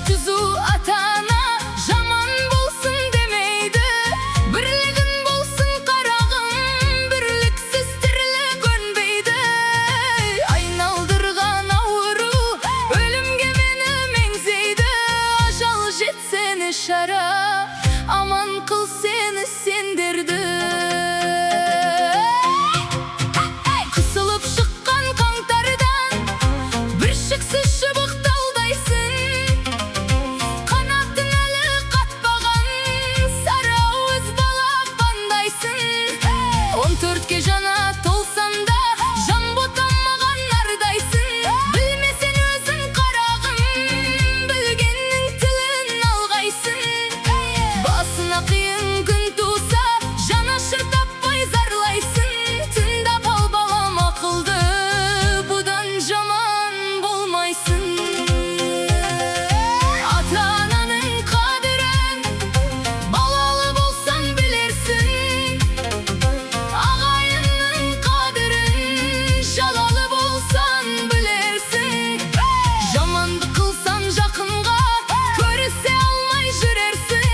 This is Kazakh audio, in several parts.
Түзу ата-ана жаман болсын демейді. Бірлігін болсын, қарағым, бірліксіз тірлік өнбейді. Айналдырған ауру өлімге мені меңзейді. Ажал жетсе, не шара? Аман қыл сені, сендерді. Қысылып шыққан қаңтардан бүршіксіз шыбық талдайсың. Қанатын әлі қатпаған сары ауыз балапандайсың. 14-ке жаңа толсам да, жан ботам, маған ардайсың. Білмесең өзің, қарағым, білгеннің тілін алғайсың. Басына қиын күн туса, жанашыр таппай зарлайсың. Тыңдап ал, балам, ақылды, бұдан жаман болмайсың. Ата ананың қадірін балалы болсаң білерсің. Ағайынның қадірін жалалы болсаң білерсің. Жамандық қылсаң жақынға, көрісе алмай жүрерсің.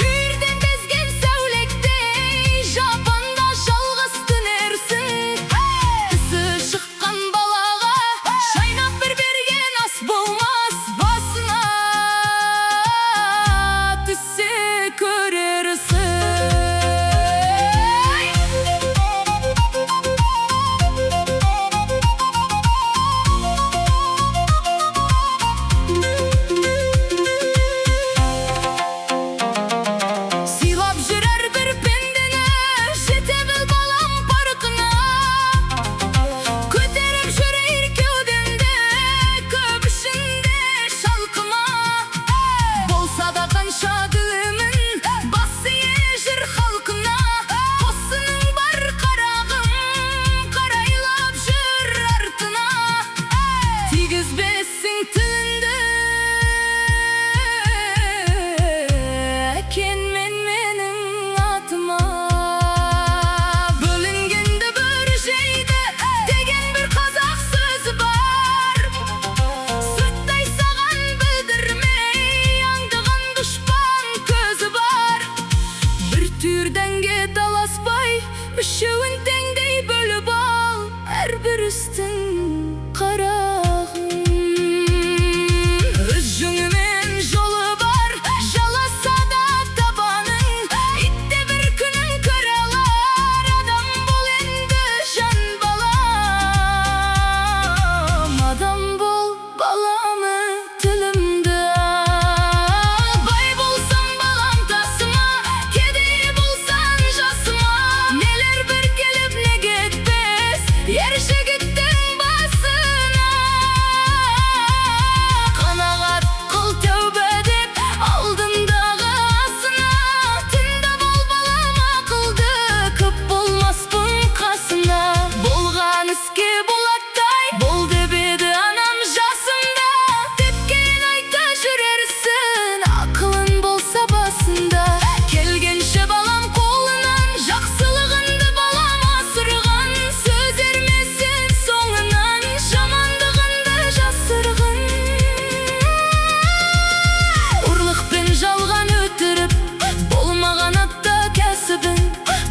Үйірден безген сәулектей жапанда жалғыз түнерсің. Тісі шыққан балаға шайнап бір берген ас болмас. Басына түссе, көрерсің. Сыйлап жүр әрбір пендені, жете біл, балам, парқына. Көтеріп жүрейір кеудемді, көп ішінде шалқыма. Болса да қанша тілімін, бас ие жүр халқына. Қосының бар, қарағым, қарайлап жүр артына. Тигізбесің тіліңді әкеңмен менің атыма. Бөлінгенді бөрі жейді деген бір қазақ сөзі бар. Сырттай саған білдірмей аңдыған дұшпан көзі бар. Бір түйір дәнге таласпай, үшеуін теңдей бөліп ал әрбір істің, қарағым. Өз жөнімен жолы бар, жаласа да табаның. Ит те бір күнін көре алар. Адам бол енді, жан балам. Адам бол, балам, тілімді ал. Бай болсам, балам, тасыма, кедей болсаң, жасыма. Нелер бір келіп, не кетпес ер жігіттің басына. Қанағат қыл тәубе деп алдындағы асына. Тыңдап ал, балам, ақылды, көп болмаспын қасына. Болған іске болаттай бол деп еді анам жасымда. Деп кейін айта жүрерсің, ақылың болса басында. Келгенше балам қолынан, жақсылығыңды, балам, асырған. Сөз ермесең соңынан, жамандығыңды жасырғын. Ұрлықпен жалған өтіріп болмаған атта кәсібің.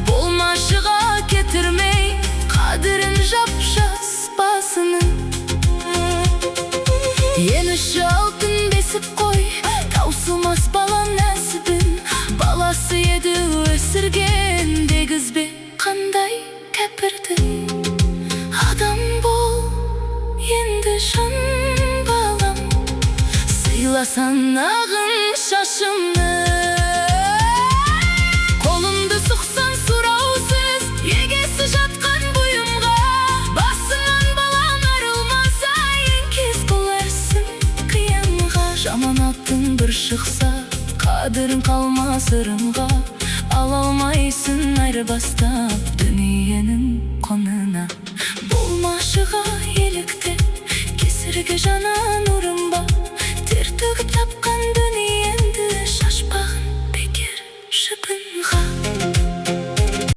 Болмашыға кетірмей қадірін жап жас басының. Еніші алтын бесік қой, таусылмас бала нәсібін. Баласы еді өсірген дегізбе қандай кәпірдің. Адам бол енді, жан балам, сыйласан ағын шашымны. Қолымды сұқсан сұраусыз егесі жатқан бұйымға. Басыңнан, балам, арылмаса, еңкес қыларсың қиянға. Жаман атың бір шықса, қадірің қалмас ырымға. Ала алмайсың айырбастап дүниенің